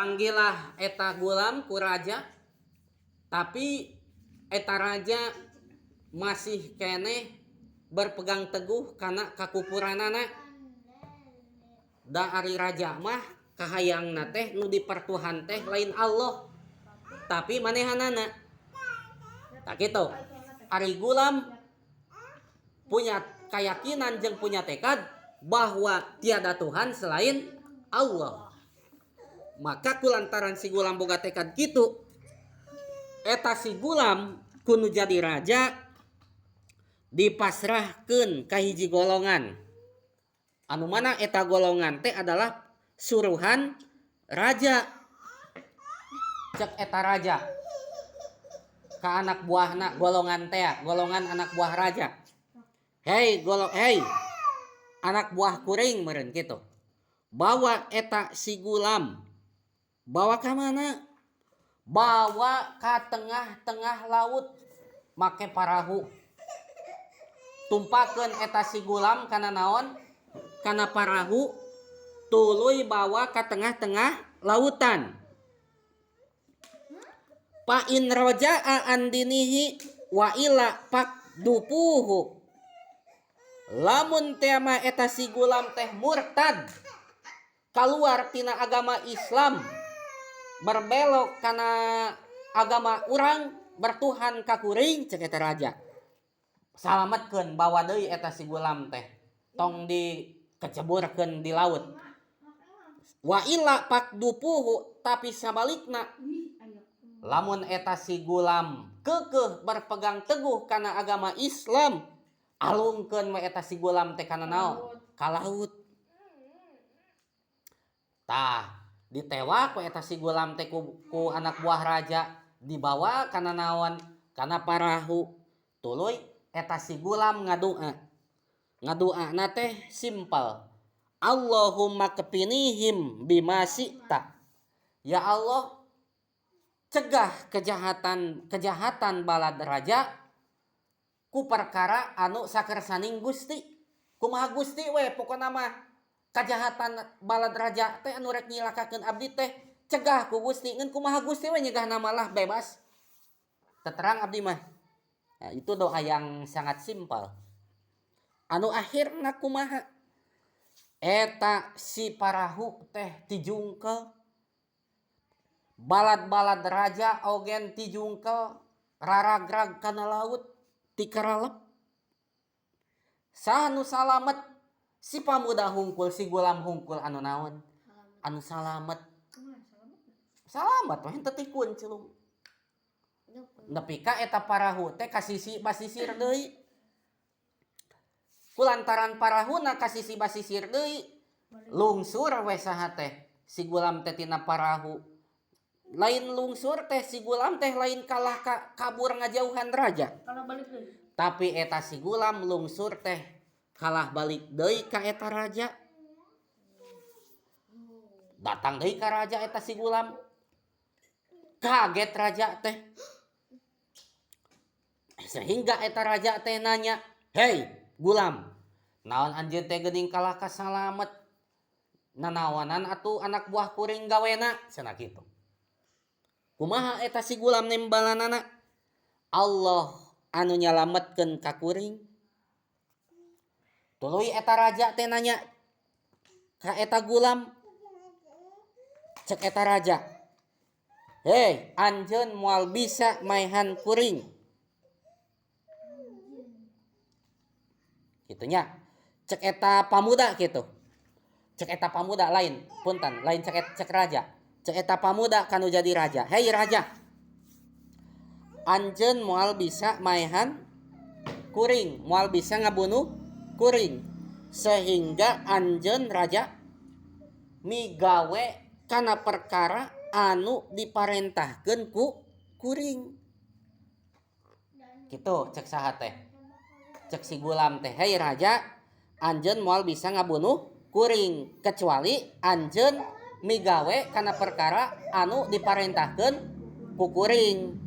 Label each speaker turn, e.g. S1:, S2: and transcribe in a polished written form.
S1: Dipanggillah eta gulam ku raja, tapi eta raja masih keneh berpegang teguh kana kakupuranana. Da ari raja mah kahayangna teh nu dipertuhan teh lain Allah tapi manehanana. Tah kitu. Ari gulam punya keyakinan jeung punya tekad bahwa tiada Tuhan selain Allah. Maka kulantaran si gulam boga tekad kitu, eta si gulam kudu jadi raja dipasrahkeun ka hiji golongan. Anu mana eta golongan teh adalah suruhan raja. Cek eta raja ka anak buahna golongan teh, golongan anak buah raja. Hei hei anak buah kuring meureun kitu. Bawa eta si gulam. Bawa ka mana? Bawa ka tengah-tengah laut make parahu. Tumpakeun eta si gulam kana naon? Kana parahu, tuluy bawa ka tengah-tengah lautan. Fa in roja'a an dinihi wa illa faqdufuhu. Lamun teh mah eta si gulam teh murtad keluar tina agama Islam, berbelok kana agama urang, bertuhan ka kuring, cek eta raja. Salametkeun, bawa deui eta si gulam teh, tong dikeceburkeun di laut. Wa illa faqdufuhu, tapi sabalikna lamun eta si gulam keukeuh berpegang teguh kana agama Islam, alungkeun we eta si gulam teh kana naon? Ka laut. Tah, ditewak we eta si gulam teh ku anak buah raja, dibawa kana naon? Kana parahu. Tuluy eta si gulam ngadua. Ngaduana teh simpel. Allahumma kfinihim bima syi'ta. Ya Allah, cegah kejahatan balad raja ku perkara anu sakersaning Gusti. Kumaha Gusti we pokona mah kejahatan balad raja teh anu rek nyilakakeun abdi teh cegah ku Gusti. Ngan kumaha Gusti we nyegah malah bebas. Teterang abdi mah. Nah, itu doa yang sangat simpel. Anu akhirna kumaha? Eta si parahu teh tijungkel. Balad-balad raja ogen tijungkel raragrag kana laut tikaralep. Saha nu salamet? Si pamuda hungkul, si gulam hungkul anu naon? Anu salamet. Salamet mah henteu tikun celung. Nepi ka eta parahu teh ka sisi basisir deui. Kulantaran parahuna ka sisi basisir deui, lungsur we saha teh si gulam teh tina parahu. Lain lungsur teh si gulam teh lain kalah ka kabur ngajauhan raja.
S2: Kalah balik deui.
S1: Tapi eta si gulam lungsur teh kalah balik deui ka eta raja. Datang deui ka raja eta si gulam. Kaget raja teh. Sehingga eta raja teh nanya, "Hei gulam, naon anjeun teh geuning kalah ka salamet? Nanaonan atuh anak buah kuring gawena?" Cenah kitu. Kumaha eta si gulam nembalanana? Allah anu nyalametkeun ka kuring. Tuluy eta raja teh nanya ka eta gulam. Cek eta raja, "Hei, anjeun moal bisa maehan kuring." Kitu nya. Cek eta pamuda kitu. Cek eta pamuda lain, punten, lain cek raja. Cek eta pamuda kanu jadi raja. Hei raja, anjeun moal bisa maehan kuring, moal bisa ngabunuh kuring. Sehingga anjeun raja migawe kana perkara anu diparentahkeun ku kuring. Kitu cek saha teh. Cek si gulam teh, "Hei raja, anjeun moal bisa ngabunuh kuring kecuali anjeun migawe kana perkara anu diparentahkeun ku kuring."